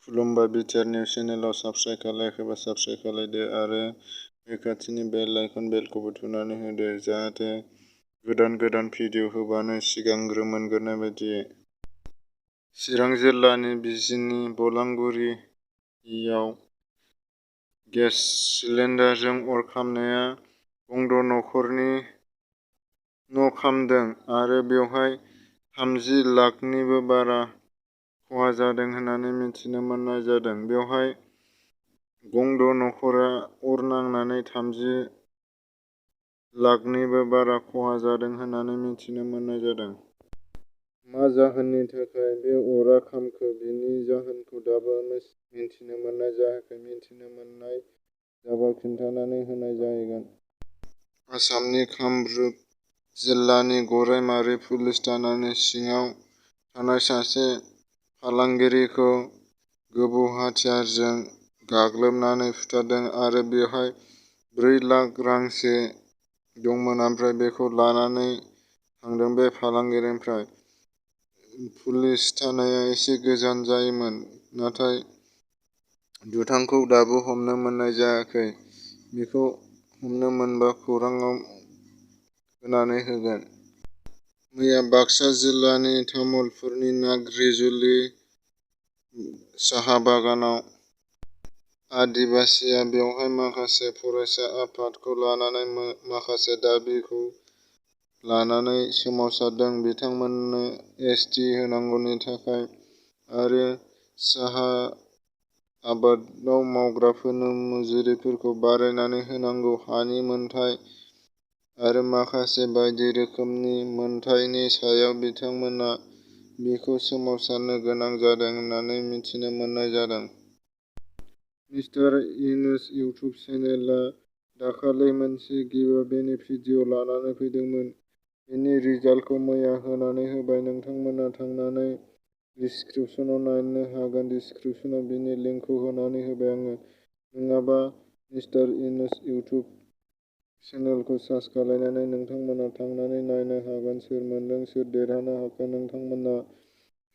खुलुमबाय BTR news चेनेलाव subscribe खालायाखैबा subscribe खालायदो आरो बे खाथिनि बेल आइकन बेलखौबो थुनानै होदो जाहाथे गोदान भिडिअ होबानो सिगांग्रो मोनग्रोनाय बायदि। चिरां जिल्लानि बिजिनी बलांगुरियाव गेस सिलिन्डारजों अर खामनाया गंद' नखरनि न' खामदों आरो बेवहाय 30 लाखनिबो बारा खहा जादों होननानै मिथिनो मोननाय जादों। बेवहाय गंद' नखरा अर नांनानै 30 लाखनिबो बारा खहा जादों होननानै मिथिनो मोननाय जादों। मा जाहोननि थाखाय बे अरा खामखो बेनि जाहोनखौ दाबो मिथिनो मोननाय जायाखै। मिथिनो मोननाय जाबा खिन्थानानै होनाय जागोन। आसामनि कामरुप जिल्लानि गराइमारि पुलिस थानानि सिङाव थानाय सासे फालांगिरिखौ गोबौ हाथियारजों गाग्लोबनानै फुथारदों आरो बेवहाय 4 लाख रांसे दंमोन ओमफ्राय बेखौ लानानै थांदों बे फालांगिरिनिफ्राय। पुलिस थानाया एसे गोजान जायोमोन नाथाय दुथांखौ दाबो हमनो मोननाय जायाखै। बेखौ हमनो मोनबा खौराङाव होनानै होगोन। मैया बाक्सा जिल्लानि तामुलपुरनि नाग्रिजुलि साहा बागानाव आदिबासीआ बेवहाय माखासे फरायसा आफादखौ लानानै माखासे दाबिखौ लानानै सोमावसारदों। बिथांमोननो एसटि होनांगौनि थाखाय आरो साहा आबादाव मावग्राफोरनो मुजुरिफोरखौ बारायनानै होनांगौ, हानि मोनथाय आरो माखासे बायदि रोखोमनि मोनथायनि सायाव बिथांमोना बेखौ सोमावसारनो गोनां जादों होननानै मिथिनो मोननाय जादों। मिस्टार इउनुस इउटुब चेनेलआ दाखालि मोनसे गिभअवेनि भिडिअ लानानै फैदोंमोन। बेनि रिजाल्टखौ मैया होनानै होबाय। नोंथांमोना थांनानै डिसक्रिपसनाव नायनो हागोन। डिसक्रिपसनाव बिनि लिंकखौ होनानै होबाय आङो। नङाबा मिस्टार इउनुस इउटुब चेनेलखौ सार्च खालामनानै नोंथांमोना थांनानै नायनो हागोन। सोर मोनदों, सोर देरहानो हाखो नोंथांमोना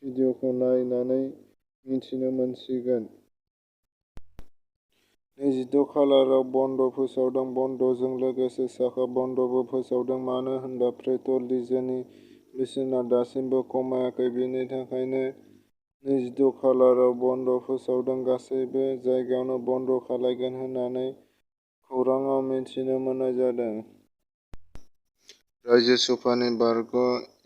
भिडिअखौ नायनानै मिथिनो मोनसिगोन। 26 खालाराव बन्द फोसावदों। बन्दजों लोगोसे साखा बन्दबो फोसावदों। मानो होनबा पेट्रल डिजेलनि बेसेना दासिमबो खमायाखै। बेनि थाखायनो 26 खालाराव बन्द फोसावदों। गासैबो जायगायावनो बन्द खालामगोन होननानै खौराङाव मिथिनो मोननाय जादों। रायजो-सभानि बारग'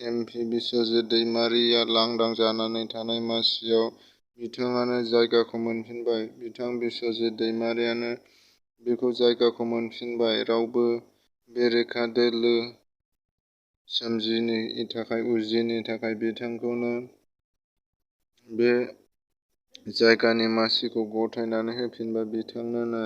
एमपि बिस्वजित दैमारिया लांदां जानानै थानाय मासियाव बिथाङानो जायगाखौ मोनफिनबाय। बिथां बिस्वजित दैमारियानो बेखौ जायगाखौ मोनफिनबाय। रावबो बेरेखा दोलो उजियैनि थाखाय बिथांखौनो बे जायगानि मासिखौ गथायनानै होफिनबाय। बिथांनोनो